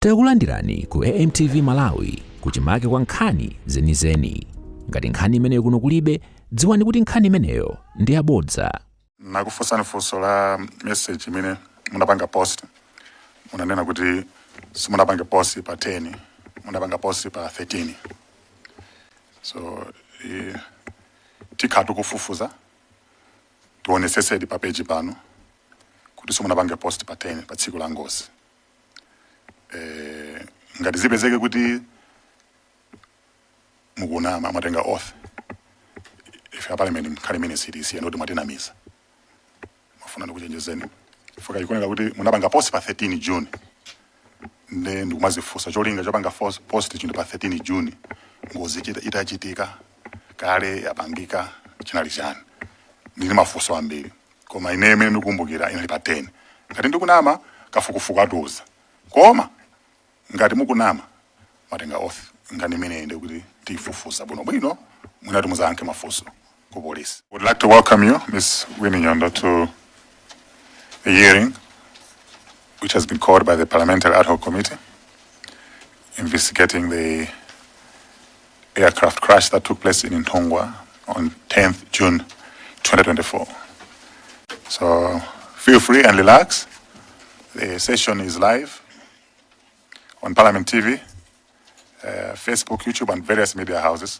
Takulandirani ku AMTV Malawi kuchimake kwa nkhani zenizeni. Ngati nkhani imeneyo kuno kulibe, dziwani kuti nkhani imeneyo ndi yabodza. Nakufunsani funso la message imene munapanga post. Munanena kuti simunapange post pa 10, munapanga post pa 13. So tikhala tikufufuza, tionesesedi pa page pano kuti simunapange post pa 10, pa tsiku la ngozi. Ngati zipezeke kuti mukunama, mwatenga oath, ife a parliament nkhani imene sitisiya ndikuti mwatinamiza. Mafuna ndikuchenjezeni fuka ikuoneka kuti munapanga post pa 13 June, nde ndikumazifunsa cholinga chopanga post chinthu pa 13 June, ngozi itachitika kale, yapangika, chinali chani? Ndili mafunso ambiri, koma ine imene ndikukumbukira inali pa 10. Ngati ndikunama, kafukufuku atiuza, koma ngati mukunama, mwatenga oath, nkhani imeneyi ndikuti tiyifufuza bwinobwino, mwinati muzayankhe mafunso ku polisi. Would like to welcome you, Miss Winnie Nyondo, to the hearing which has been called by the Parliamentary Ad Hoc Committee investigating the aircraft crash that took place in Nthungwa on 10th June 2024. So feel free and relax. The session is live on Parliament TV, Facebook, YouTube, and various media houses.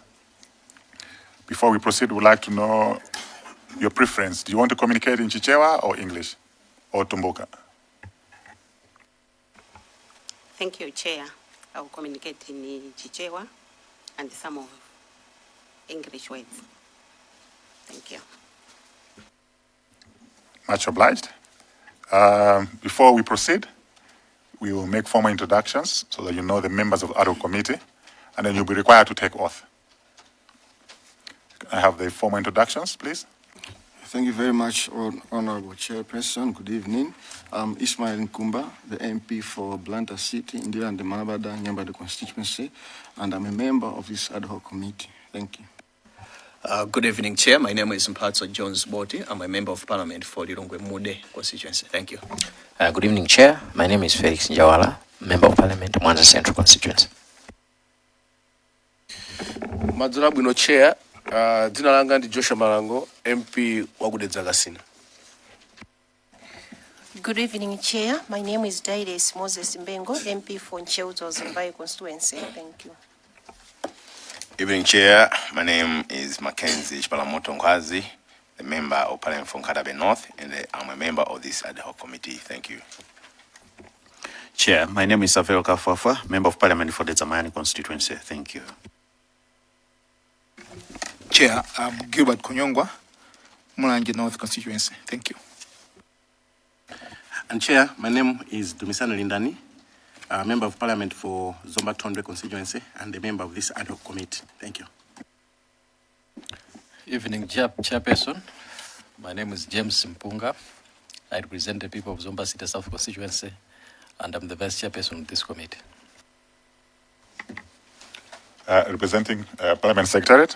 Before we proceed, we'd like to know your preference. Do you want to communicate in Chichewa or English or Tumbuka? Thank you, Chair. I will communicate in Chichewa and some of English words. Thank you. Much obliged. Before we proceed, we will make formal introductions so that you know the members of the ad hoc committee, and then you'll be required to take oath. Can I have the formal introductions, please? Thank you very much, Honorable Chairperson. Good evening. I'm Ismail Nkumba, the MP for Blantyre City, Ndirande Malabada, Nyambadwe constituency, and I'm a member of this ad hoc committee. Thank you. Good evening, Chair. My name is Mphatso Jones Boti. I'm a member of Parliament for Lilongwe Mude constituency. Thank you. Good evening, Chair. My name is Felix Njawala, Member of Parliament, Mwanza Central Constituency. Madzulo abwino, Chair. Dzina langa ndi Joshua Malango, MP wa ku Dedza Kasina. Good evening, Chair. My name is Daides Moses Mbengo, MP for Ntcheu Dzonzi constituency. Thank you. Evening, Chair. My name is Mackenzie Chipalamoto Nkhwazi, the member of Parliament for Nkhata Bay North, and I'm a member of this ad hoc committee. Thank you. Chair, my name is Savel Kafwafwa, Member of Parliament for the Mayani constituency. Thank you. Chair, I'm Gilbert Khonyongwa, Mulanje North constituency. Thank you. And Chair, my name is Dumisani Lindani, a Member of Parliament for Zomba Thondwe constituency and a member of this ad hoc committee. Thank you. Evening, Chairperson. My name is James Mpunga. I represent the people of Zomba City South constituency, and I'm the Vice Chairperson of this committee. Representing Parliament Secretariat.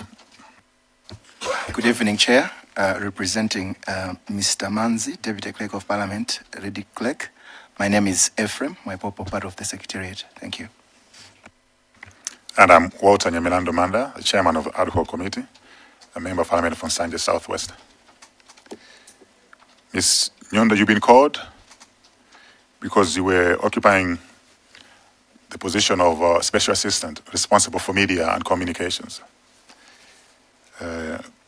Good evening, Chair. Representing Mr. Manzi, Deputy Clerk of Parliament, Ready Clerk. My name is Ephraim Mwaipopo, part of the Secretariat. Thank you. And I'm Walter Nyamilandu Manda, the Chairman of the Ad Hoc Committee, a Member of Parliament from Nsanje Southwest. Ms. Nyondo, you've been called because you were occupying the position of Special Assistant responsible for media and communications.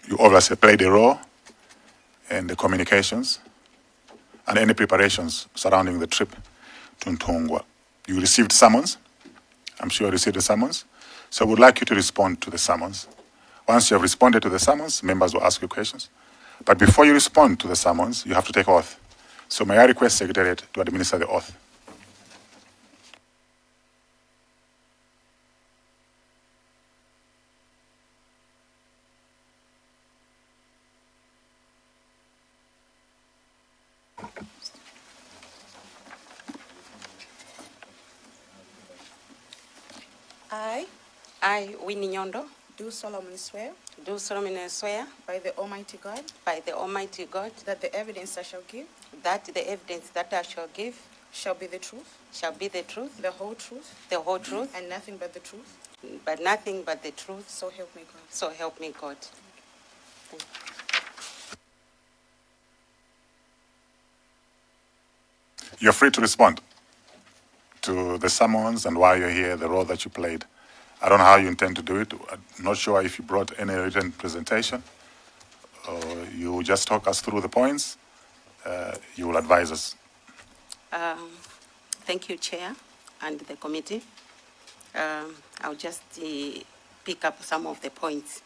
You obviously played a role in the communications and any preparations surrounding the trip to Nthungwa. You received summons. I'm sure you received the summons. So we'd like you to respond to the summons. Once you have responded to the summons, members will ask you questions. But before you respond to the summons, you have to take oath. So may I request Secretariat to administer the oath? I, I, Winnie Nyondo, do solemnly swear do solemnly swear by the Almighty God by the Almighty God that the evidence I shall give that the evidence that I shall give shall be the truth, shall be the truth, the whole truth, the whole truth, and nothing but the truth. But nothing but the truth. So help me God. So help me God. You're free to respond to the summons and why you're here, the role that you played. I don't know how you intend to do it. I'm not sure if you brought any written presentation or you just talk us through the points. You will advise us. Thank you, Chair, and the committee. I'll just pick up some of the points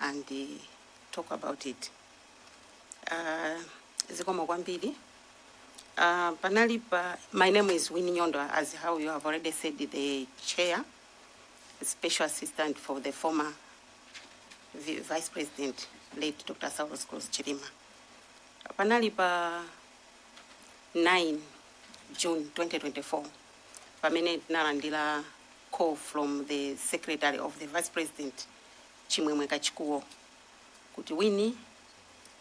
and talk about it. Zikomo kwambiri. Panali pa, my name is Winnie Nyondo, as how you have already said, the chair, special assistant for the former Vice President, late Dr. Saulos Klaus Chilima. Panali pa 9 June 2024, pamene tinalandira call from the secretary of the Vice President, Chimwemwe Kachikuwo, kuti, "Winnie,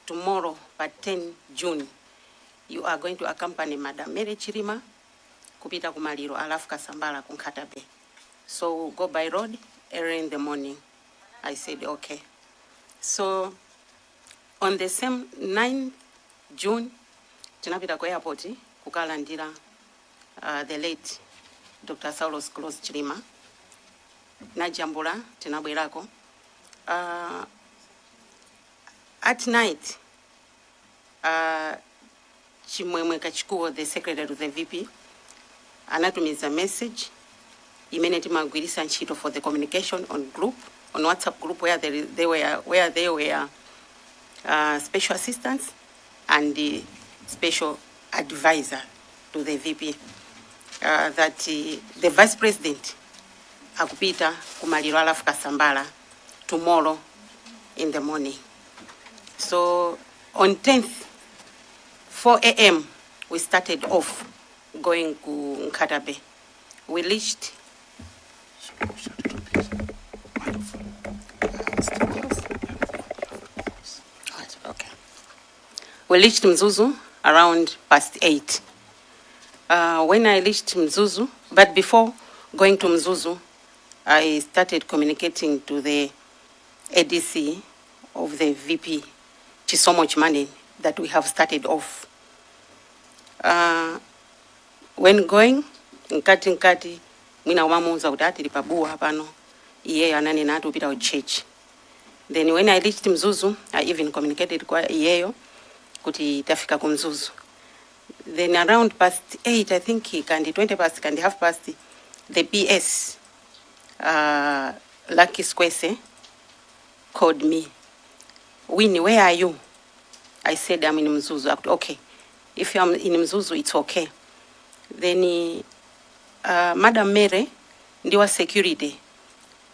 tomorrow by 10 June, you are going to accompany Madam Mary Chilima kupita kumaliro a Ralph Kasambara ku Nkhata Bay. So go by road early in the morning." I said, "Okay." So on the same 9 June, tinapita ku airport kukalandira the late Dr. Saulos Klaus Chilima. Najambula, tinabwerako. At night, Chimwemwe Kachikuwo, the secretary to the VP, anatumiza message imene timagwirisa ntchito for the communication on group, on WhatsApp group where they were special assistants and the special advisor to the VP, that the vice president akupita kumaliro a Ralph Kasambara tomorrow in the morning. So on 10th, 4 a.m., we started off going to Nkhata Bay. We reached. Okay. We reached Mzuzu around past 8. When I reached Mzuzu, but before going to Mzuzu, I started communicating to the ADC of the VP, Chisomo Chimaneni, that we have started off. When going, mkati mkati, mwina wamuuza kuti tili pa Buwa pano, iyeyo ananena ati upita ku church. Then when I reached Mzuzu, I even communicated kwa iyeyo kuti tafika ku Mzuzu. Then around past 8, I think, kandi 20 past, kandi half past, the PS, Lucky Squese, called me. "Winnie, where are you?" I said, "I'm in Mzuzu." Akuti, "Okay, if I'm in Mzuzu, it's okay. Then Madam Mary ndi wa security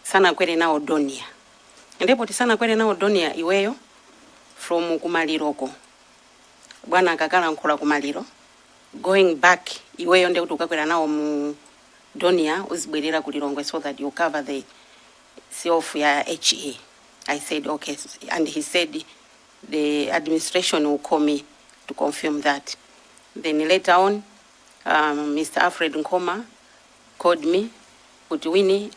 sanakwere nawo Dornier. Ndipo tisanakwere nawo Dornier, iweyo from kumaliroko, bwana akakalankhula kumaliro, going back, iweyo ndekuti ukakwera nawo mu Dornier uzibwerera ku Lilongwe so that you cover the self ya HE." I said, "Okay." And he said the administration will call me to confirm that. Then later on, Mr. Alfred Nkoma called me kuti, "Winnie,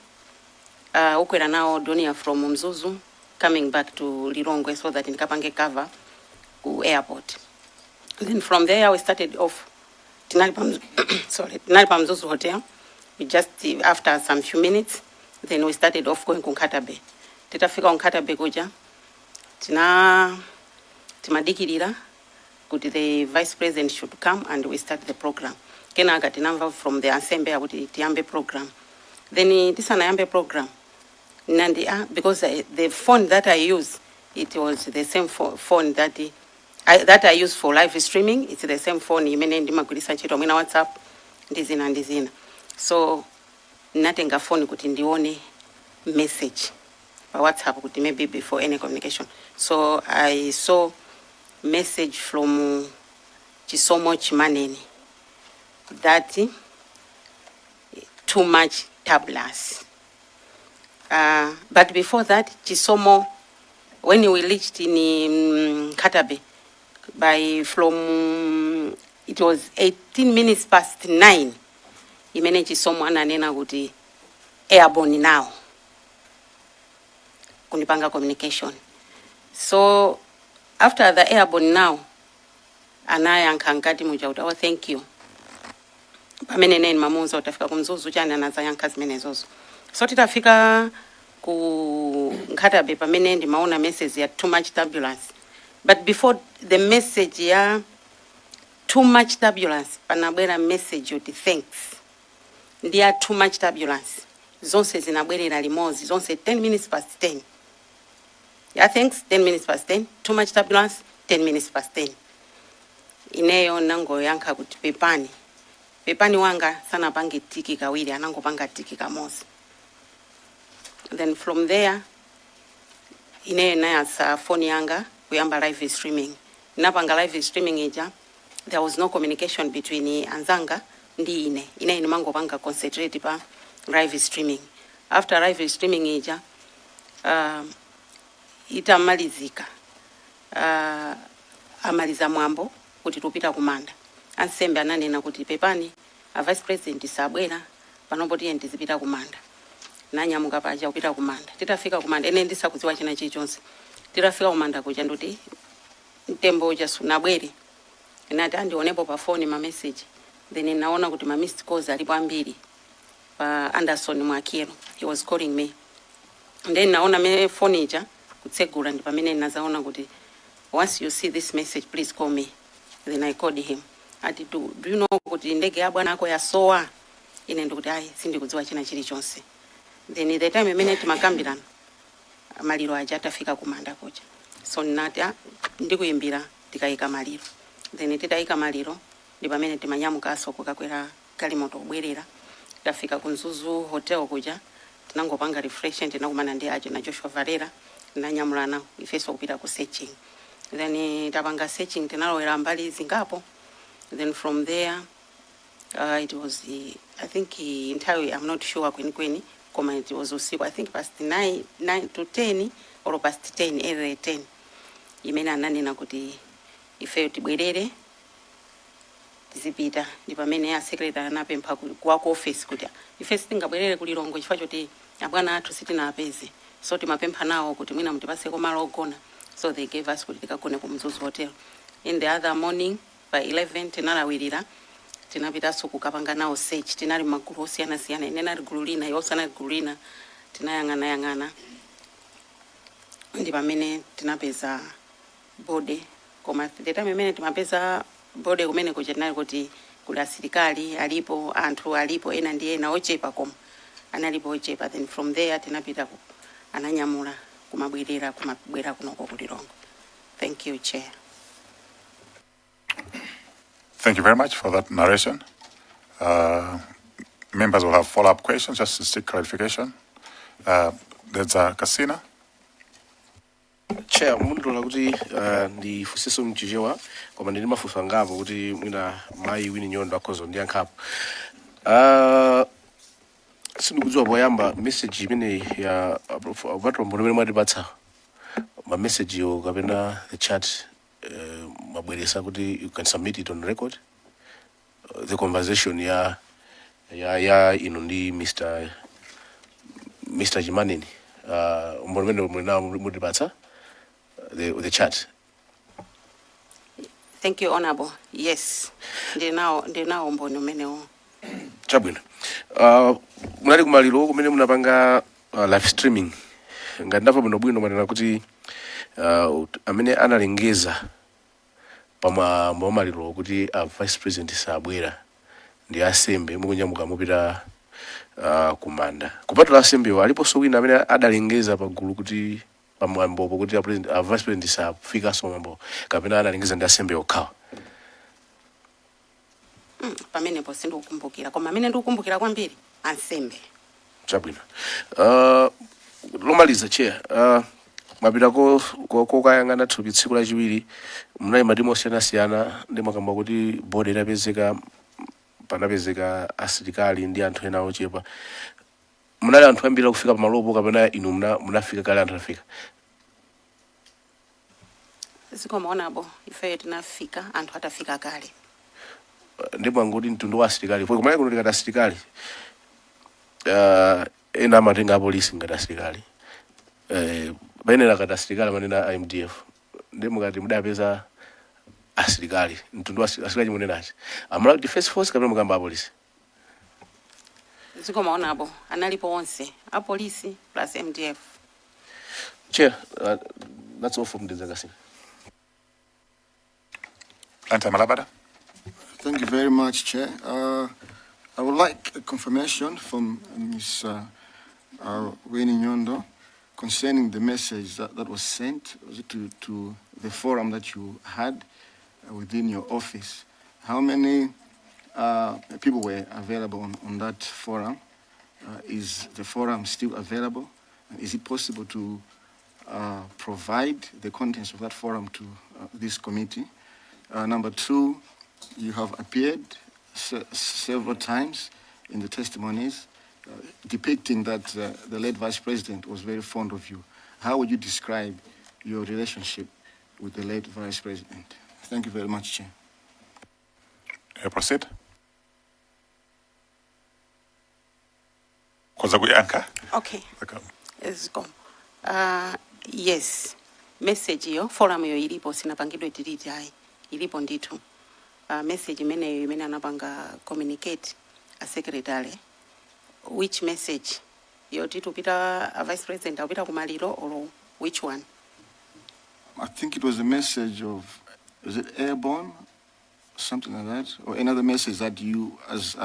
ukwera nawo Dornier from Mzuzu coming back to Lilongwe so that ndikapange cover ku airport." Then from there we started off. Tinali pa sorry, tinali pa Mzuzu Hotel. We just after some few minutes, then we started off going ku Nkhata Bay. Titafika ku Nkhata Bay kuja, tina timadikirira kuti the vice president should come and we start the program. Kenaka tinamva from the ansembe akuti tiyambe program. Then tisanayambe program, nandi because the phone that I use, it was the same phone that I use for live streaming. It's the same phone imene ndimagwiritsa ntchito mwina WhatsApp ndi zina ndi zina. So natenga phone kuti ndione message pa WhatsApp kuti maybe before any communication. So I saw message from Chisomo Chimaneni that too much turbulence. But before that, Chisomo, when we reached in Nkhata Bay, by from It was 18 minutes past 9 imene Chisomo ananena kuti airborne now, kunipanga communication. So after the airborne now, anayankha nkati muja kuti, "Oh, thank you." Pamene neni mamuuza kuti afika kuMzuzu chani, anazayankha zimenezozo. So titafika ku Nkhata Bay, pamene ndimaona message ya too much turbulence, but before the message ya too much turbulence, panabwera message yoti thanks ndi ya too much turbulence. Zonse zinabwerera limodzi, zonse 10 minutes past 10. Ya thanks 10 minutes past 10, too much turbulence 10 minutes past 10. Ineyo nangoyankha kuti pepani. Pepani wanga sanapange tick kawiri, anangopanga tick kamodzi. Then from there ineyo nayatsa phone yanga kuyamba live streaming. Napanga live streaming ija, there was no communication between anzanga ndi ine. Ine ndimangopanga concentrate pa live streaming. After live streaming ija itamalizika, amaliza mwambo kuti tupita kumanda, ansembe ananena kuti pepani, a vice president sabwera panopo, tiye tizipita kumanda. Nanyamuka paja kupita kumanda. Titafika kumanda, ene ndisakudziwa china chilichonse. Titafika kumanda kuja, nduti mtembo uja sunabwere. Nati andionepo pa phone ma message, then naona kuti ma missed calls alipo ambiri pa Anderson Mwakiro. He was calling me. Then naona me phone ija kutsegula, ndi pamene nazaona kuti, "Once you see this message, please call me." Then I called him. Ati, Do you know kuti ndege ya bwana ako yasowa?" Ine ndikuti ayi, sindikudziwa china chilichonse. Then the time imene timakambirana, maliro aja atafika kumanda kuja. So ndinati, ah, ndikuyimbira tikayika maliro. Then titayika maliro ndi pamene timanyamukanso kukakwera galimoto kubwerera. Tafika ku Mzuzu Hotel kuja, tinangopanga refresh, tinakumana ndi aja na Joshua Valera, tinanyamulana ifenso kupita ku searching. Then tapanga searching, tinalowera mbali zingapo. Then from there it was I think nthawi, I'm not sure kwenikweni, koma it was usiku, I think past 9, 9 to 10 or past 10, early 10, imene ananena kuti ifeyo tibwerere tizipita. Ndi pamene a secretary anapempha kuwa ku office kuti ife sitingabwerere kuLilongwe chifukwa choti abwana athu sitinapeze, so timapempha nawo kuti mwina mutipaseko malo ogona. So they gave us kuti tikagone ku Mzuzu Hotel. In the other morning by 11 tinalawirira, tinapitanso kukapanga nawo search. Tinali magulu osiyanasiyana, ine nali gulu lina, iwo sanali gulu lina. Tinayang'anayang'ana, ndi pamene tinapeza body. Koma the time imene timapeza body kumene kuja, tinali kuti kuli asilikali alipo, anthu alipo ena ndi ena ochepa, koma analipo ochepa. Then from there tinapita ananyamula kumabwerera, kumabwera kunoko kuLilongwe. Thank you, Chair. Thank you very much for that narration. Members will have follow-up questions just to seek clarification. There's Kasina. Chair, mundilola kuti ndifunsenso mChichewa, koma ndili mafunso angapo kuti mwina mayi Wini Nyondo akhoza kundiyankhapo. Sindikudziwa, poyamba message imeneyi ya patombo limene mwatipatsa, ma message yo kapena the chat, mwabweresa kuti you can submit it on record, the conversation ya inu ndi Mr Chimaneni, umboni umene muli nawo mutipatsa, the chat? Thank you, Honorable. Yes, ndinawo umboni umenewo. Chabwino. Munali kumaliro kumene munapanga live streaming. Ngati ndamva bwinobwino, manena kuti amene analengeza pamwambo wa maliro kuti a vice president sabwera ndi asembe mukunyamuka mupita kumanda. Kupatula asembewo, aliponso wina amene adalengeza pagulu kuti pamwambopo kuti a vice president safikanso pamwambo, kapena analengeza ndi asembe okhawa? Pamenepo sindikukumbukira, koma amene ndikukumbukira kwambiri ansembe. Chabwino. Lomaliza, Chair, mwapita kokayang'ana thupi tsiku lachiwiri, munali matimu osiyanasiyana, ndi mwakamba kuti body itapezeka panapezeka asilikali ndi anthu ena ochepa. Munali anthu ambiri akufika pamalopo, kapena inu munafika kale anthu afika? Zikomo, Honorable. Ifeyo tinafika anthu atafika kale. Ndi mwangoti mtundu wa asilikali po kumene kuno tikati asilikali, ena amatenga apolisi ngati asilikali, payenera kati asilikali amanena a MDF. Ndi mukati mudapeza asilikali, mtundu wa asilikali munenachi a Malawi Defense Force kapena mukamba apolisi? Zikomo, Honorable. Analipo onse, apolisi plus MDF. Chair, that's all from Dedza Kasina. Blantyre Malabada. Thank you very much, Chair. I would like a confirmation from Ms. Winnie Nyondo concerning the message that was sent, was it to the forum that you had within your office. How many people were available on that forum? Is the forum still available? Is it possible to provide the contents of that forum to this committee? Number two, you have appeared several times in the testimonies depicting that the late Vice President was very fond of you. How would you describe your relationship with the late Vice President? Thank you very much, Chair. Proceed. Khoza kuyankha. Okay. Okay. Zikomo. Yes, message iyo, forum iyo ilipo, sinapangidwe delete ayi, ilipo ndithu. Message imeneyo imene anapanga communicate a secretary, which message? Yoti tupita, a Vice President akupita kumaliro, or which one? I think it was a message of, is it airborne? Something like that, or another message that you, as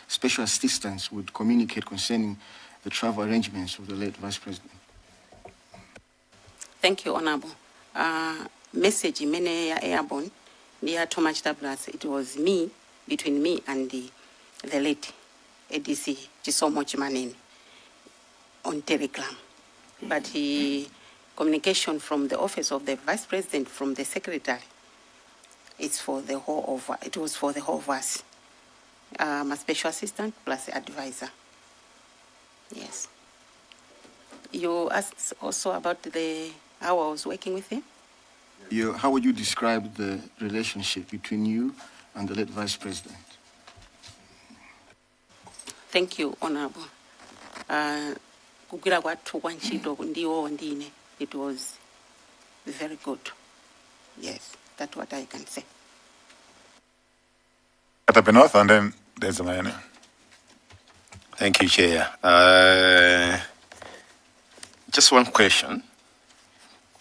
special assistants, would communicate concerning the travel arrangements of the late Vice President. Thank you, Honorable. Message imene ya airborne ndi ya Thomas Tablas, it was me, between me and the late ADC Chisomo Chimaneni on Telegram. But the communication from the office of the Vice President, from the secretary, it was for the whole of us. A special assistant plus advisor. Yes. You asked also about the how I was working with him. How would you describe the relationship between you and the late Vice President? Thank you, Honorable. Kugwira kwathu kwa ntchito ndiwo ndine, it was very good. Yes, that's what I can say. Nkhata Bay North and then Dedza Mayani. Thank you, Chair. Just one question.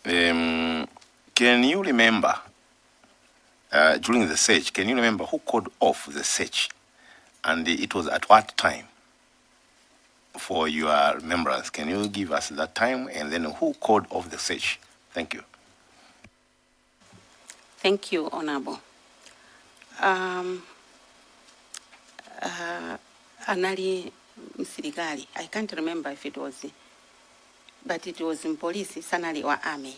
Can you remember, during the search, can you remember who called off the search? And it was at what time? For your remembrance, can you give us that time and then who called off the search? Thank you. Thank you, Honorable. Anali msilikali. I can't remember if it was, but it was in police, sanali wa army.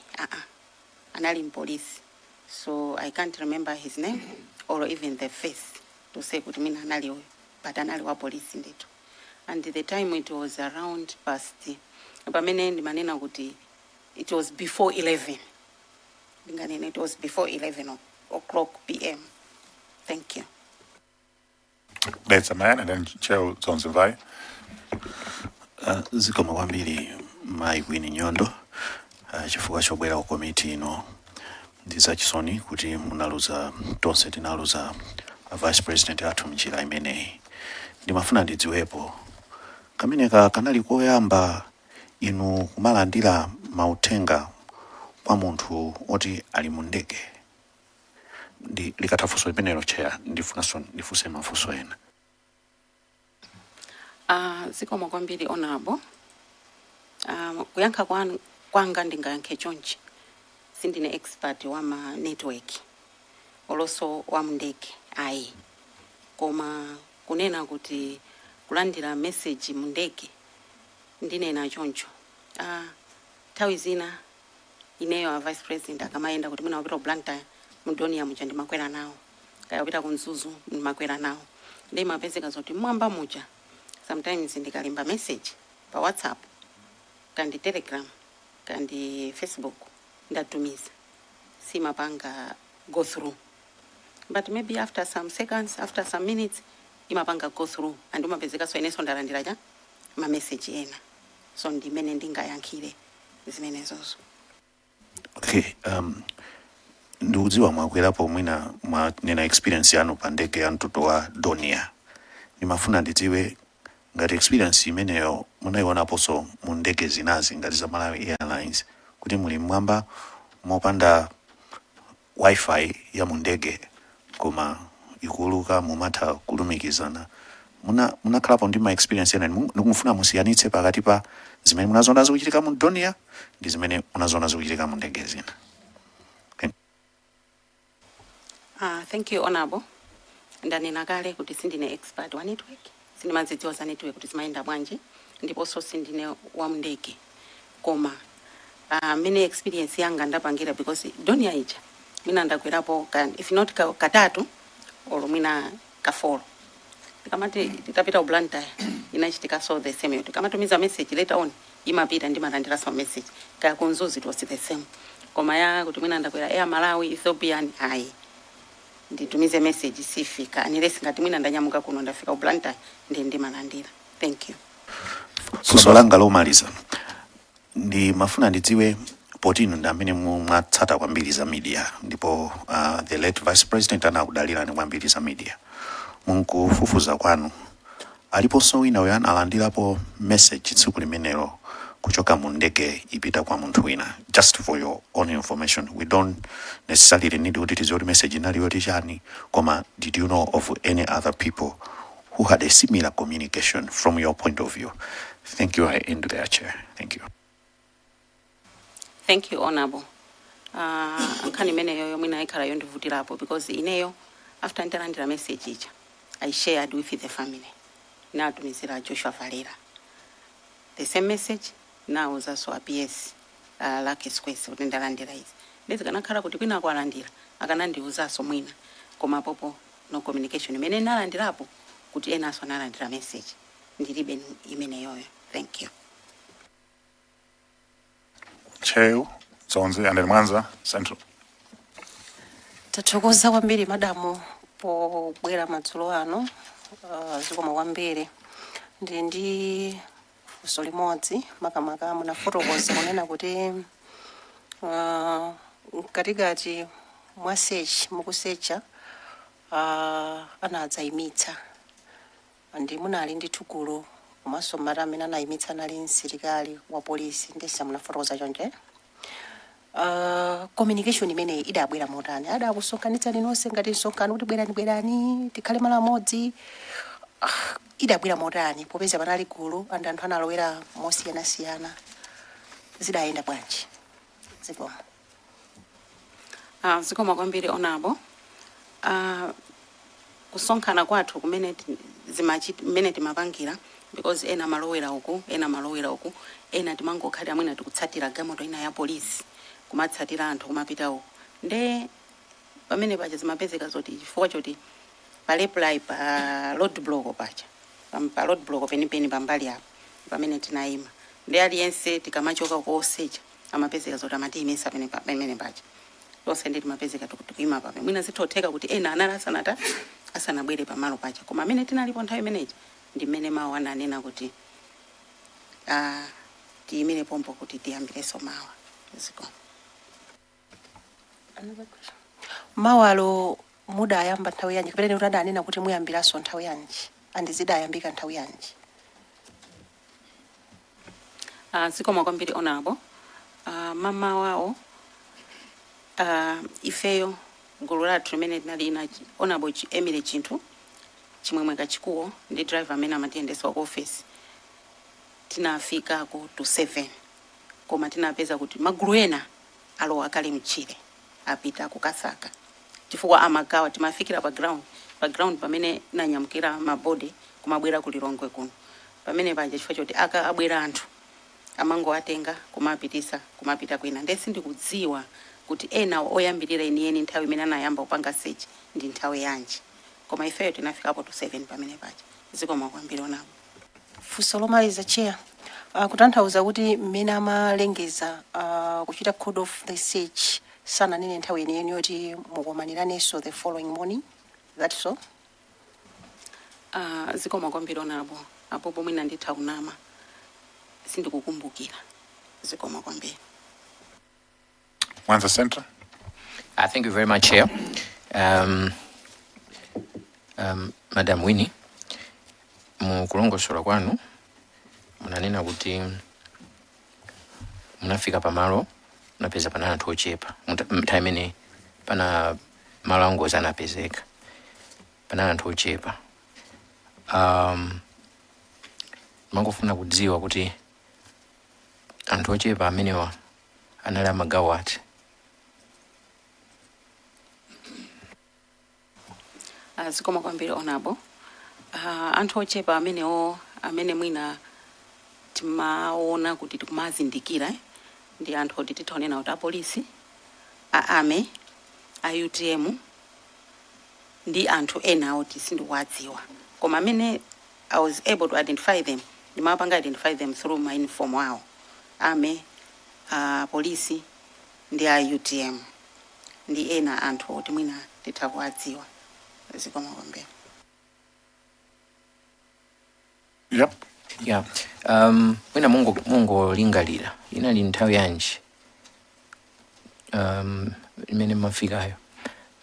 Anali mpolice. So I can't remember his name or even the face to say kuti mina anali uyu, but anali wa police ndithu. And the time, it was around past, pamene ndimanena kuti it was before 11. Ndinganena it was before 11 o'clock PM. Thank you. Dedza Mayani and then Chair Dzonzi Mvayi. Zikomo kwambiri, Mayi Winnie Nyondo, chifukwa chobwera ku komiti ino. Ndi zachisoni kuti munaluza, tonse tinaluza a Vice President athu mnjira imeneyi. Ndimafuna ndidziwepo, kameneka kanali koyamba inu kumalandira mauthenga kwa munthu oti ali mu ndege? Ndi likatha funso limenelo, Chair, ndifunanso ndifunse mafunso ena. Zikomo kwambiri, Honorable. Kuyankha kwanga ndingayankhe chonchi: sindine expert wa ma network olonso wa mndege ayi, koma kunena kuti kulandira message mu ndege, ndinena choncho, nthawi zina ineyo a Vice President akamayenda kuti mwina wapita ku Blantyre, mu Dornier muja ndimakwera nawo, kaya wapita ku Mzuzu ndimakwera nawo, ndi mapezeka zoti mwamba muja sometimes ndikalemba message pa WhatsApp kandi Telegram kandi Facebook, ndatumiza, simapanga go through. But maybe after some seconds, after some minutes, imapanga go through and umapezeka. So inenso ndalandira cha ma message ena. So ndimene ndingayankhire zimenezozo. Okay, ndikudziwa mwakwerapo, mwina mwanena experience yanu pa ndege ya mtundu wa Dornier. Ndimafuna ndidziwe ngati experience imeneyo munayionaponso mu ndege zinazi ngati za Malawi Airlines, kuti muli mmwamba mopanda WiFi ya mu ndege koma ikuuluka, mumatha kulumikizana. Munakhalapo ndi ma experience ena? Ndikumufuna musiyanitse pakati pa zimene munazoona zikuchitika mu Dornier ndi zimene munazoona zikuchitika mu ndege zina. Thank you, Honorable. Ndanena kale kuti sindine expert wa network, sindimazidziwa za network kuti zimayenda bwanji, ndiponso sindine wa mndege. Koma mene experience yanga ndapangira, because Dornier ija mwina ndakwerapo if not katatu or mwina ka 4. Tikamati titapita ku Blantyre inachitika, so the same, tikamatumiza message, later on imapita, ndimalandira some message. Kaya ku Mzuzu it was the same. Koma ya kuti mwina ndakwera Air Malawi, Ethiopian, ayi, nditumize message sifika unless ngati mwina ndanyamuka kuno, ndafika ku Blantyre, ndi ndimalandira. Thank you. Funso langa lomaliza, ndimafuna ndidziwe, poti inu ndi amene mwatsata kwambiri za media, ndipo the late Vice President anakudalirani kwambiri za media, munkufufuza kwanu aliponso wina uyo analandirapo message tsiku limenelo kuchoka mu ndege ipita kwa munthu wina? Just for your own information, we don't necessarily need kuti tidziwe kuti message inali yoti chani, koma did you know of any other people who had a similar communication from your point of view? Thank you. I end there, Chair. Thank you. Thank you, Honorable. Nkhani imeneyo mwina ikhala yondivutirapo because ineyo after nditalandira message ija, I shared with the family, natumizira Joshua Valera the same message, nawuzanso a PS Luckie Sikwese kuti ndalandira izi. Ndizikanakhala kuti kwina kwalandira akanandiwuzanso mwina, koma popo no communication imene nalandirapo kuti enanso analandira message, ndilibe imeneyoyo. Thank you. Ntcheu, Dzonzi and Mwanza Central. Tathokoza kwambiri, madamu, pobwera madzulo ano. Zikomo kwambiri. Ndili ndi funso limodzi. Makamaka munafotokoza kunena kuti mkatikati mwa search, mukusecha, anadzayimitsa ndi munali ndi gulu, komanso mmati amene anayimitsa anali msilikali wa polisi. Ndesa munafotokoza chonje? Communication imeneyi idabwera motani? Adakusonkhanitsani nonse ngati msonkhano kuti bwerani, bwerani tikhale malo amodzi? Idabwera motani popeza panali gulu and anthu analowera mosiyanasiyana? Zidayenda bwanji? Zikomo. Zikomo kwambiri, Honorable. Kusonkhana kwathu kumene mmene timapangira, because ena malowera uku, ena malowera uku, ena timangokhalira mwina tikutsatira galimoto ina ya polisi, kumatsatira anthu kumapita uku. Nde pamene paja zimapezeka zoti chifukwa choti pa reply pa road block paja, pa road block penipeni pambali apo pamene tinayima, ndi aliyense tikamachoka kosecha amapezeka zoti amatiyimisa pamene paja lonse, ndi timapezeka tikuyima pame. Mwina zithotheka kuti ena anali asanata asanabwere pamalo paja, koma amene tinalipo nthawi imeneji ndi mmene mawu ananena kuti tiyimire pompo kuti tiyambirenso mawa. Zikomo. Another question. Mawalo mudayamba nthawi yanji, kapena kuti adanena kuti muyambiranso nthawi yanji, and zidayambika nthawi yanji? Zikomo kwambiri, Honorable. Mama wawo, ifeyo gulu lathu limene linali ina Honorable Emily Chinthu Chimwemwe Kachikuwo ndi driver amene amatiyendesa ku office, tinafikako to 7, koma tinapeza kuti magulu ena alowa kale mchire, apita kukasaka, chifukwa amagawa. Timafikira pa ground pamene nanyamukira ma body kumabwera ku Lilongwe kuno, pamene paja, chifukwa choti aka abwera anthu amangoatenga kumapitisa kumapita kwina. Ndesi ndikudziwa kuti ena oyambirira enieni nthawi imene anayamba kupanga search ndi nthawi yanji, koma ifeyo tinafikapo to 7 pamene paja. Zikomo kwambiri, Honorable. Funso lomaliza, Chair. Kutanthauza kuti mmene amalengeza kuchita call off the search Sananene nthawi yeniyeni yoti mukumaniranenso the following morning. That's so? Zikomo kwambiri, Honorable. Apo pomwe nditha kunama, sindikukumbukira. Zikomo kwambiri. Mwanza Central. Thank you very much, Chair. Madam Winnie, mukulongosola kwanu munanena kuti munafika pamalo, munapeza pana anthu ochepa. Nthawi imene pana malo angozi anapezeka panali anthu ochepa. Mangofuna kudziwa kuti anthu ochepa amenewa anali amagawo ati? Zikomo kwambiri, Honorable. Anthu ochepa amenewo amene mwina timaona kuti tikumazindikira, ndi anthu oti tithaonena kuti apolisi, a army, a UTM ndi anthu ena oti sindikuwadziwa, koma amene I was able to identify them, ndimapanga identify them through ma uniform awo, army, polisi ndi a UTM ndi ena anthu oti mwina titha kuwadziwa. Zikomo kwambiri. Yep. Yeah. Mwina mungolingalira inali nthawi yanji imene mafikayo,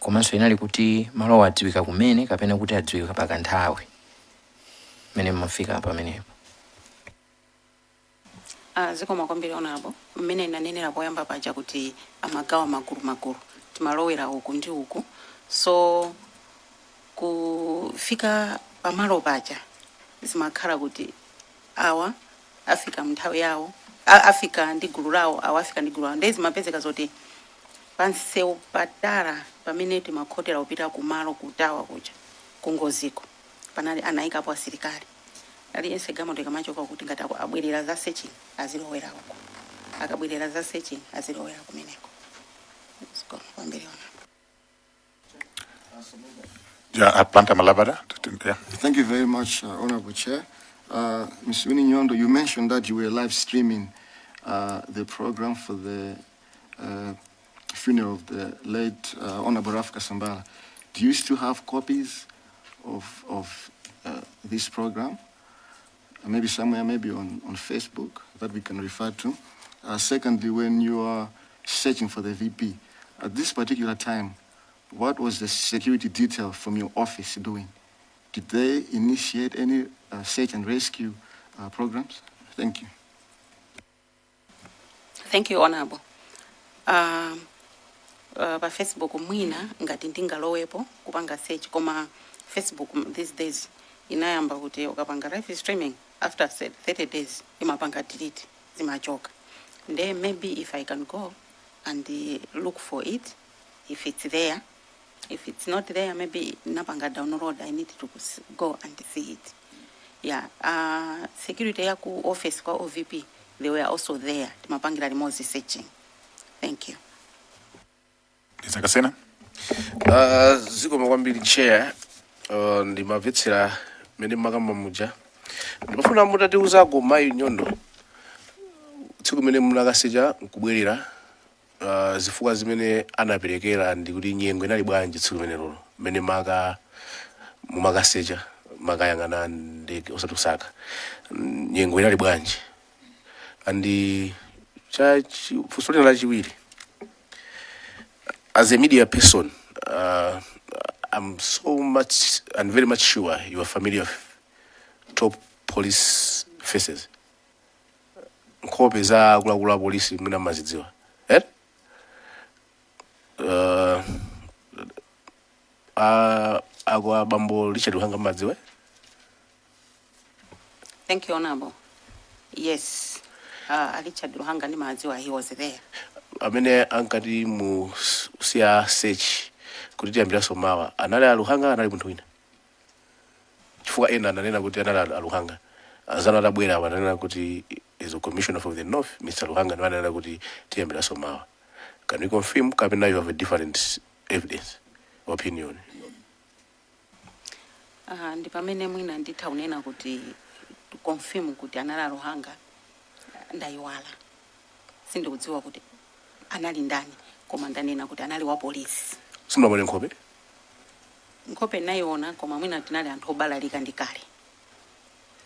komanso inali kuti malowa adziwika kumene kapena kuti adziwika pakanthawi imene mafika pamenepo? Zikomo kwambiri, Honorable. Mmene nanenera poyamba paja kuti amagawa magulu magulu, timalowera uku ndi uku, so kufika pamalo paja zimakhala kuti awa afika mnthawi yawo, afika ndi gulu lawo, awa afika ndi gulu lawo, ndiye zimapezeka zoti pansewu patala pamene timakhotera kupita kumalo kutawa kuja kungoziko panali anayikapo asilikali. Aliyense galimoto ikamachoka kuti ngati abwerera za searching azilowera uko, akabwerera za searching azilowera kumeneko. Zikomo kwambiri, Honorable. Yeah, Blantyre Malabada. Yeah. Thank you very much, Honorable Chair. Ms. Winnie Nyondo, you mentioned that you were live streaming the program for the funeral of the late Honorable Ralph Kasambara. Do you still have copies of this program? Maybe somewhere, maybe on Facebook that we can refer to. Secondly, when you are searching for the VP, at this particular time, what was the security detail from your office doing? Did they initiate any search and rescue programs? Thank you. Thank you, Honorable. Pa Facebook mwina ngati ndingalowepo kupanga search, koma Facebook these days inayamba kuti ukapanga live streaming, after 30 days imapanga delete, zimachoka. Nde maybe if I can go and look for it, if it's there. If it's not there, maybe napanga download, I need to go and see it. Yeah, security ya ku office kwa OVP, they were also there, timapangira limodzi searching. Thank you. Ndizakasena. Zikomo kwambiri, Chair. Ndimamvetsera mmene mmakamba muja, ndimafuna mutatiuzako mayi Nyondo, tsiku limene munakasecha nkubwerera, zifukwa zimene anaperekera ndi kuti nyengo inali bwanji tsiku limenelo mmene maka mumakasecha, makayang'ana ndege osati kusaka? Nyengo inali bwanji? And cha funso lina lachiwiri, as a media person, I'm so much and very much sure you are familiar with top police faces, nkhope za akuluakulu a polisi mwina mmazidziwa, eh? Ako abambo Richard Luhanga mmadziwa, eh? Thank you, Honorable. Yes, Richard Luhanga ndimadziwa, he was there. Amene ankati mu siya search kuti tiyambiranso mawa anali aluhanga, anali munthu wina? Chifukwa ena ananena kuti anali aluhanga, anzanu atabwera apo ananena kuti is a commissioner for the north, Mr Luhanga, ndiwo ananena kuti tiyambiranso mawa. Can you confirm kapena you have a different evidence, opinion? Ndi pamene mwina nditha kunena kuti to confirm kuti anali aluhanga, ndayiwala, sindikudziwa kuti anali ndani. Koma ndanena kuti anali wa polisi. Simunamuone nkhope? Nkhope nayiona, koma mwina tinali anthu obalalika ndi kale,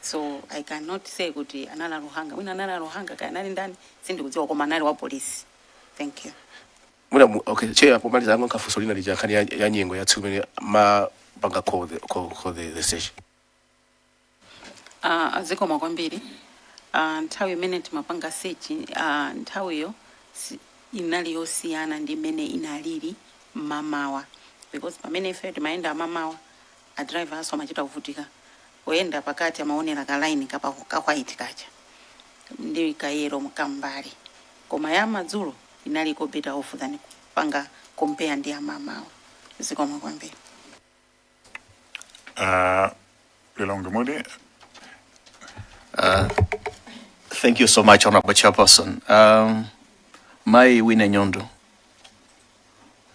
so I cannot say kuti anali Aluhanga. Mwina anali Aluhanga, kaya anali ndani sindikudziwa, koma anali wa polisi. Thank you. Mwina okay, Chair, pomaliza ango nkafunso lina lija, nkhani ya nyengo ya tsiku imene mapanga call the search. Zikomo kwambiri. Nthawi imene timapanga search, nthawiyo inali yosiyana ndi imene inalili mmamawa, because pamene ife timayenda mamawa, a driver aso amachita kuvutika kuyenda pakati, amaonera ka line kapa ka white kacha ndi ka yellow mkambali. Koma ya madzulo inaliko better off than kupanga compare ndi amamawa. Zikomo kwambiri. Lilongwe Mude. Thank you so much, Honorable Chairperson. Mai Wine Nyondo,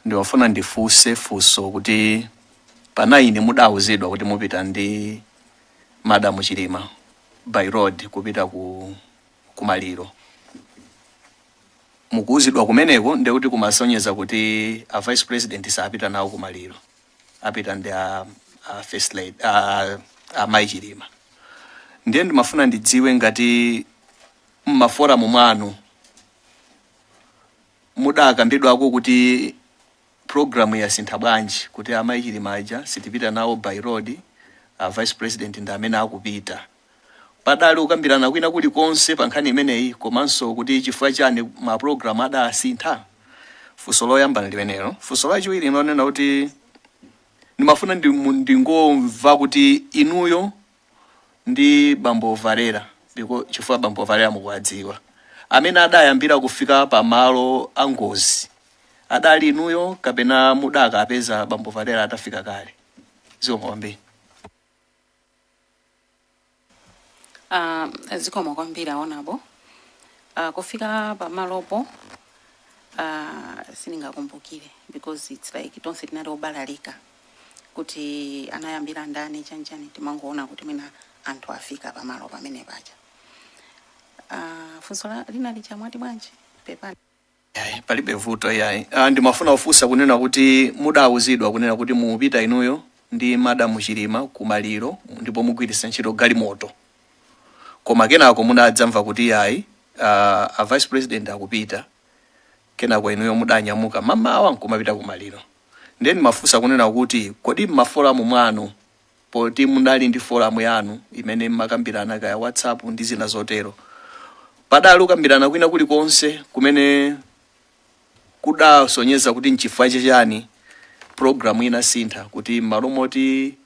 ndiwafuna ndifunse funso kuti pa 9 mudawuzidwa kuti mupita ndi Madam Chilima by road kupita ku kumaliro. Mukuwuzidwa kumeneko, ndekuti kumasonyeza kuti a Vice President sapita nawo kumaliro, apita ndi a First Lady, a Mai Chilima. Ndiye ndimafuna ndidziwe ngati mma forum mwanu mudakambidwako kuti program yasintha bwanji, kuti amayi Chilima aja sitipita nawo by road, a Vice President ndi amene akupita. Padali kukambirana kwina kulikonse pa nkhani imeneyi, komanso kuti chifukwa chani ma program adasintha? Funso loyamba ndi limenelo. Funso lachiwiri lonena kuti ndimafuna ndingomva kuti inuyo ndi Bambo Valera, ndiko chifukwa Bambo Valera mukuwadziwa, amene adayambira kufika pamalo a ngozi adali inuyo kapena mudakapeza Bambo Valera atafika kale? Zikomo kwambiri. Zikomo kwambiri, Honorable. Kufika pamalopo, sindingakumbukire because it's like tonse tinali obalalika kuti anayambira ndani, chanchani. Timangoona kuti mwina anthu afika pamalo pamene paja. Funso linali chamwati bwanji? Pepani. Yayi, palibe vuto, yayi. Ndimafuna kufunsa kunena kuti mudawuzidwa kunena kuti mupita inuyo ndi Madamu Chilima kumaliro ndipo mugwiritsa ntchito galimoto, koma kenako munadzamva kuti yayi, a Vice President akupita. Kenako inuyo mudanyamuka mamawa nkumapita kumaliro. Ndiye ndimafunsa kunena kuti kodi mma forum mwanu, poti munali ndi forum yanu imene mmakambirana kaya WhatsApp ndi zina zotero, padali kukambirana kwina kulikonse kumene kudasonyeza kuti nchifukwa chani program inasintha, kuti m'malo moti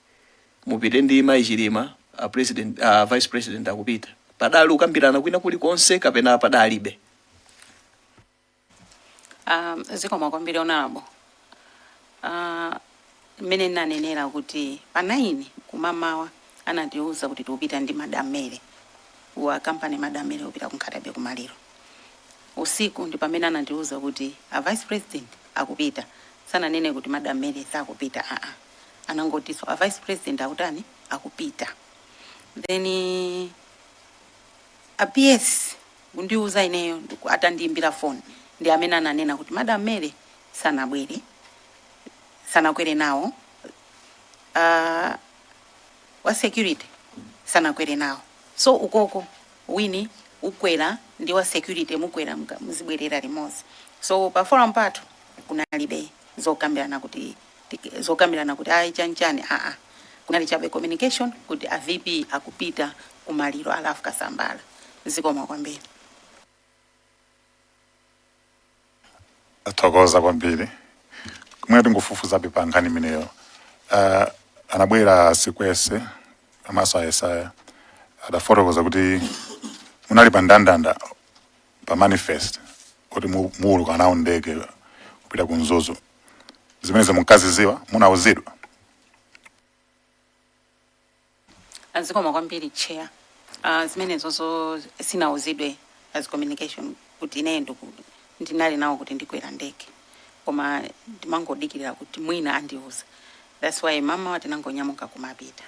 mupite ndi Mayi Chilima, a president, a Vice President akupita? Padali kukambirana kwina kulikonse kapena padalibe? Zikomo kwambiri, Honorable. Mmene ndinanenera kuti pa 9 kumamawa anatiuza kuti tikupita ndi Madam Mary wa company, Madam Mary kupita ku Nkhata Bay kumaliro. Usiku ndi pamene anatiuza kuti a Vice President akupita. Sananene kuti Madam Mary sakupita, aa, anangotiso a Vice President akutani, akupita. Then a PS kundiuza ineyo atandiyimbira phone, ndi amene ananena kuti Madam Mary sanabwere, sanakwere nawo, wa security sanakwere nawo. So ukoko wini ukwera ndi wa security, mukwera muzibwerera limodzi. So pa forum pathu kunalibe zokambirana kuti ayi, chanchani, aa, kunali chabe communication kuti a VP akupita kumaliro a Ralph Kasambara. Zikomo kwambiri. Thokoza kwambiri. Kumene tingofufuzabe pa nkhani imeneyo, anabwera Sikwese amaso a Yesaya, adafotokoza kuti munali pa ndandanda pa manifest kuti muuluka nawo ndege kupita ku Mzuzu. Zimene munkaziziwa, munauzidwa? Zikomo kwambiri, Chair. Zimenezozo sinauzidwe as communication kuti ineyo ndinali nawo kuti ndikwera ndege, koma ndimangodikirira kuti mwina andiuza. That's why mama tinangonyamuka kumapita.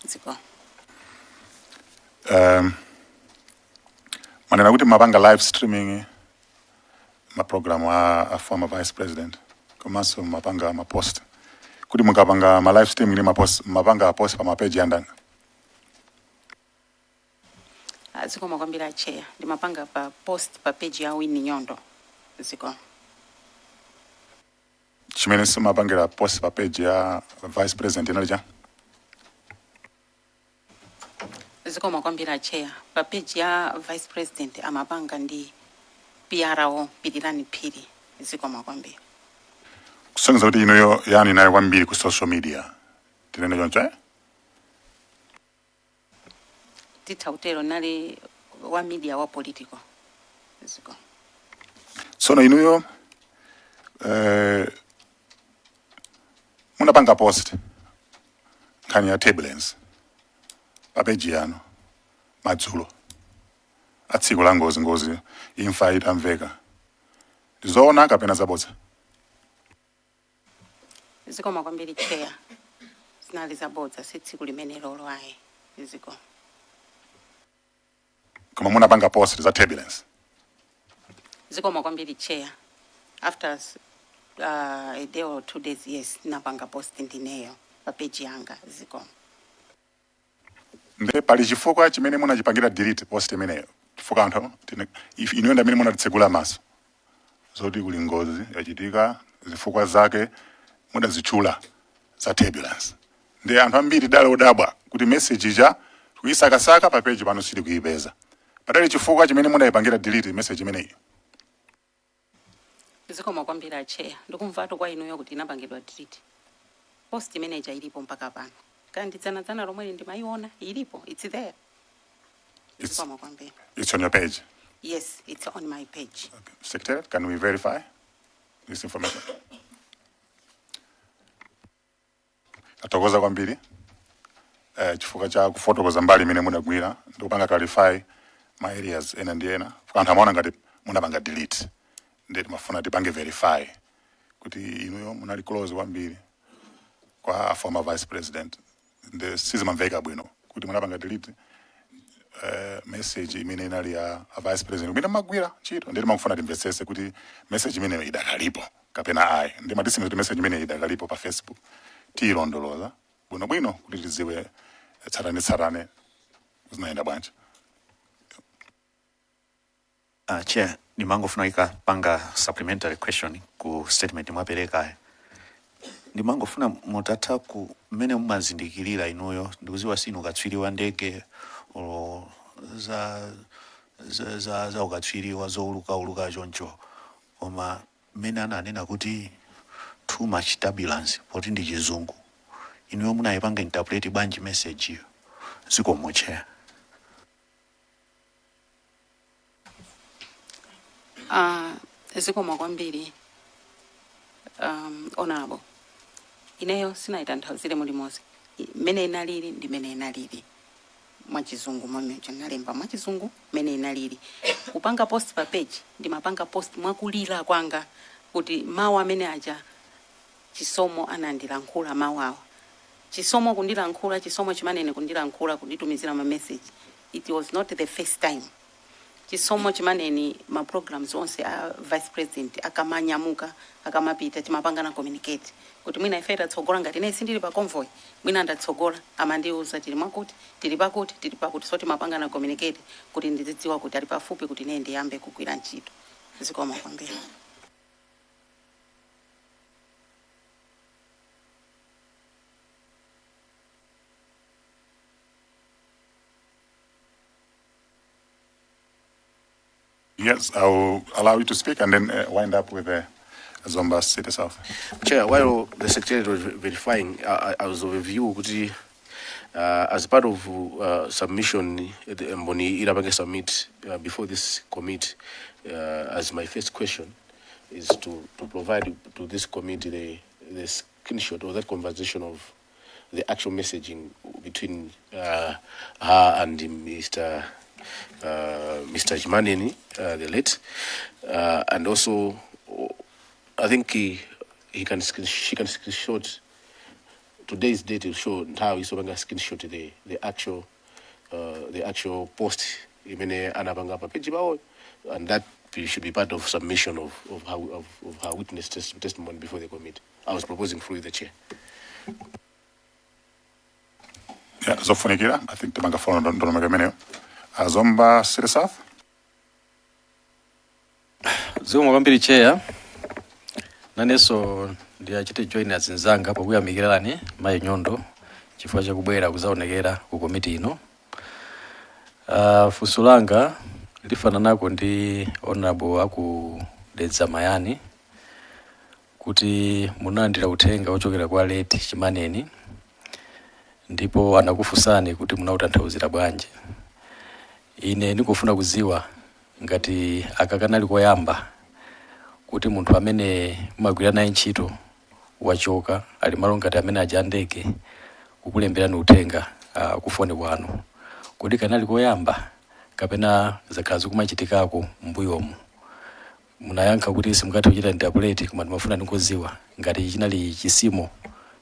Zikomo. Manena kuti mapanga live streaming. Ma program a former vice president komanso mapanga ma post, kuti mukapanga ma live streaming ndi ma post, mapanga post pa ma page ya ndani? Ah, zikomo kwambiri a chair. Ndimapanga pa post pa page ya Winnie Nyondo. Zikomo. Chimene simapangira post pa page ya vice president inali cha? Zikomo kwambiri a chair. Pa page ya vice president amapanga ndi PRO Pirirani Phiri. Zikomo kwambiri. Kusonyeza kuti inuyo yani nayo kwambiri ku social media, tinene choncho, eh? Titha kutero, nali wa media wa political. Zikomo. Tsono inuyo munapanga post nkhani ya turbulence pa page yanu madzulo a tsiku la ngozi, ngozi imfa itamveka. Ndizoona kapena zabodza? Zikomo kwambiri, chair. Zinali zabodza, si tsiku limene lolo ayi. Zikomo. Koma munapanga post za turbulence? Zikomo kwambiri, chair. After a day or 2 days, yes, napanga post ndineyo pa page yanga. Zikomo. Nde pali chifukwa chimene munachipangira delete post imeneyo? Chifukwa anthu inuyo ndi amene munatitsegula maso zoti kuli ngozi yachitika, zifukwa zake mudazitchula za turbulence. Ndi anthu ambiri dale odabwa kuti message ija kuyisakasaka pa page pano sitikuipeza. Padali chifukwa chimene munayipangira delete message imeneyi? Zikomo kwambiri, a chair. Ndikumvatu kwa inuyo kuti inapangidwa delete. Post imeneja ilipo mpaka pano. Kandi dzanadzana lomweli ndimayiona ilipo, it's there. Zikomo kwambiri. It's on your page? Yes, it's on my page. Secretary, can we verify this information? Tathokoza kwambiri chifukwa cha kufotokoza mbali imene munagwira ndi kupanga clarify ma areas ena ndi ena. Chifukwa anthu amaona ngati munapanga delete, ndiye timafuna tipange verify kuti inuyo munali close kwambiri kwa former vice president, ndi sizimamveka bwino kuti munapanga delete message imene inali ya a vice president imene mmagwira ntchito. Ndiye timafuna timvetsese kuti message imeneyo idakalipo kapena ayi. Ndi matisimiza kuti message imeneyo idakalipo pa Facebook, tiyilondoloza bwinobwino kuti tidziwe tsatane tsatane zinayenda bwanji. Chair, ndimangofuna kupanga supplementary question ku statement mwaperekayo. Ndimangofuna mutatha ku mmene mumazindikirira inuyo, ndikuziwa sinu katswiri wa ndege olo za ukatswiri wa zoulukauluka choncho, koma mmene ananena kuti too much turbulence, poti ndi Chizungu, inuyo munayipanga interpret bwanji message iyo? Zikomo, Chair. Zikomo kwambiri, honorable. Ineyo sinayitanthauzire mulimonse. Mmene inalili ndi mmene inalili mwachizungu, momwe nalemba mwachizungu mmene inalili. Kupanga post pa page, ndimapanga post mwakulira kwanga kuti mawu amene aja Chisomo anandilankhula, mawu awa Chisomo kundilankhula, Chisomo Chimaneni kundilankhula, kunditumizira ma message. It was not the first time. Chisomo Chimaneni, ma programs onse a vice president akamanyamuka, akamapita, timapangana communicate kuti mwina ife tatsogola, ngati ine sindili pa convoy, mwina ndatsogola, amandiuza tili mwakuti, tili pakuti, tili pakuti. So timapangana communicate kuti ndizidziwa kuti ali pafupi, kuti ine ndiyambe kugwira ntchito. Zikomo kwambiri. Yes, I will allow you to speak and then wind up with the Zomba City South. Chair, while the secretary was verifying, I was of a view kuti as part of submission, the Mboni inapange submit before this committee, as my first question is to provide to this committee the screenshot of that conversation of the actual messaging between her and Mr. Chimaneni, the late, and also I think he can screen, she can screenshot today's date will show nthawi isopanga screenshot the actual post imene anapanga pa page pawo, and that Should be part of submission of her witness testimony before the committee. I was proposing through the chair. Yeah, zofunikira. I think tipanga follow ndondomeko imeneyo. Zomba City South. Zikomo kwambiri, Chair. Nanenso ndiyachite join azinzanga pokuyamikirani, Mayi Nyondo, chifukwa chakubwera kuzaonekera ku komiti ino. Funso langa lifananako ndi Honorable aku Dedza Mayani, kuti munalandira uthenga ochokera kwa late Chimaneni ndipo anakufunsani kuti munautanthauzira bwanji. Ine ndikufuna kuziwa ngati aka kanali koyamba kuti munthu amene mumagwira naye ntchito wachoka, ali malo ngati amene aja andege, kukulemberani uthenga kufoni kwanu. Kodi kanali koyamba kapena zakhala zikumachitikako mbuyomu? Munayankha kuti simungathe kuchita interpret, koma ndimafuna ndingoziwa ngati chinali chisimo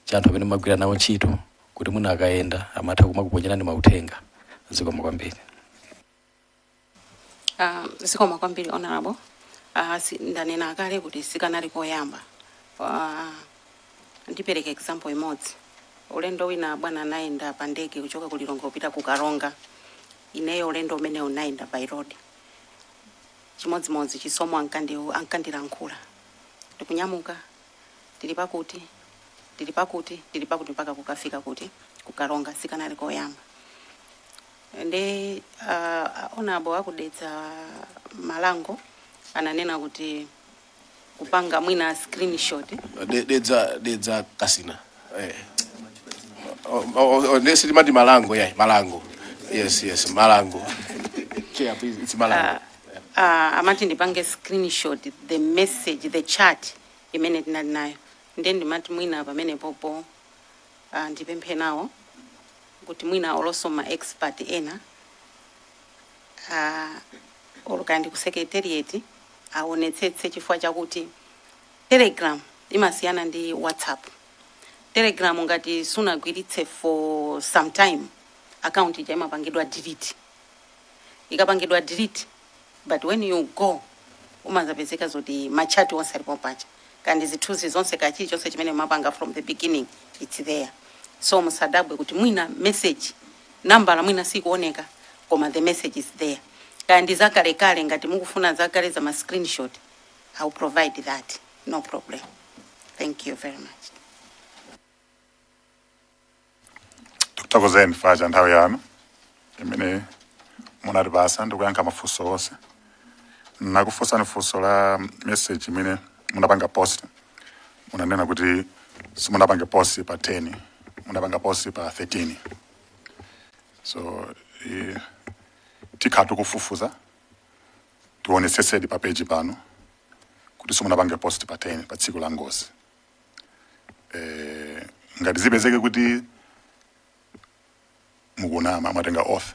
cha anthu amene mumagwira nawo ntchito kuti mwina akayenda amatha kumakuponyerani mauthenga. Zikomo kwambiri. Zikomo kwambiri, Honorable. Ndanena kale kuti sikanali koyamba. Ndipereka example imodzi. Ulendo wina bwana anayenda pa ndege kuchoka ku Lilongwe kupita ku Karonga. Ineyo ulendo umene unayenda by road, chimodzimodzi Chisomo ankandilankhula, ndikunyamuka, tili pakuti, tili pakuti, tili pakuti, mpaka kukafika kuti ku Karonga. Sikanali koyamba. Ndi Honorable aku Dedza Malango ananena kuti kupanga mwina screenshot. Dedza Kasina. Oh, nesi timati Malango, yeah, Malango. Yes, Malango. Chair, please, it's Malango. Amati ndipange screenshot the message, the chat imene tinali nayo. Ndiye ndimati mwina pamene popo ndipemphe nawo kuti mwina olonso ma expert ena olo kandi ku secretariat aonetsetse, chifukwa chakuti Telegram imasiyana ndi WhatsApp. Telegram ngati sunagwiritse for some time, account ija imapangidwa delete. Ikapangidwa delete, but when you go umazapezeka zoti ma chat onse alipo pacha, kandi zithunzi zonse, ka chilichonse chimene mapanga from the beginning, it's there. So musadabwe kuti mwina message nambala mwina sikuoneka, koma the message is there. Kandi zakalekale, ngati mukufuna zakale za ma screenshot, I will provide that, no problem. Thank you very much. Tikuthokozeni chifukwa cha nthawi yanu imene munatipasa ndikuyankha mafunso onse. Nakufunsani funso la message imene munapanga post, munanena kuti simunapange post pa 10, munapanga post pa 13. So tikhala tikufufuza, tionetsetsedi pa page pano kuti simunapange post pa 10, pa tsiku la ngozi. Ngati zipezeke kuti mukunama, mwatenga oath,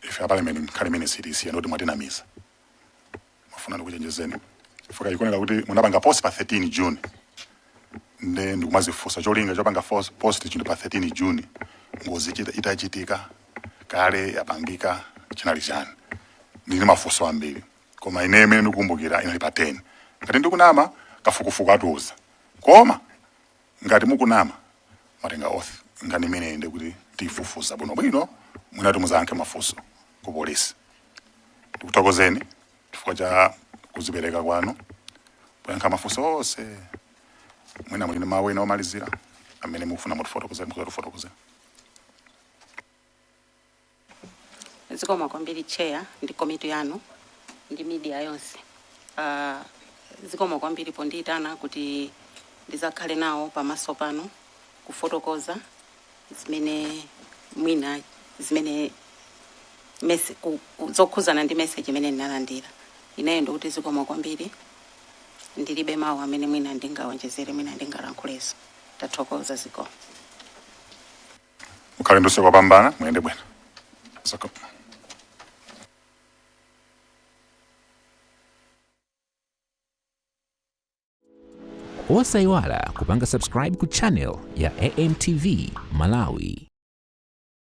ife a parliament nkhani imene sitisiya ndikuti mwatinamiza. Mafuna ndikuchenjezeni chifukwa ikuoneka kuti munapanga post pa 13 June. Nde ndikumazifunsa cholinga chopanga post chinthu pa 13 June, ngozi itachitika kale, yapangika, chinali chani? Ndili mafunso ambiri, koma ine imene ndikukumbukira inali pa 10. Ngati ndikunama, kafukufuku atiuza, koma ngati mukunama, mwatenga oath, nkhani imeneyi ndikuti tiyifufuza bwinobwino, mwinati muzayankhe mafunso ku polisi. Ndikuthokozeni chifukwa cha kuzipereka kwanu poyankha mafunso onse. Mwina muli ndi mawu ena omalizira amene mukufuna mutifotokozere, mukuzatifotokozera. Zikomo kwambiri, Chair, ndi komiti yanu ndi media yonse. Zikomo kwambiri pondiyitana kuti ndizakhale nawo pamaso pano kufotokoza zimene mwina zimene zokhuzana ndi message imene ndinalandira ineyo. Ndikuti zikomo kwambiri. Ndilibe mawu amene mwina ndingawonjezere, mwina ndingalankhulenso. Tathokoza, zikomo. Mukhale ndi usiku wopambana, muyende bwino. Zikomo. Osayiwala kupanga subscribe ku channel ya AMTV Malawi.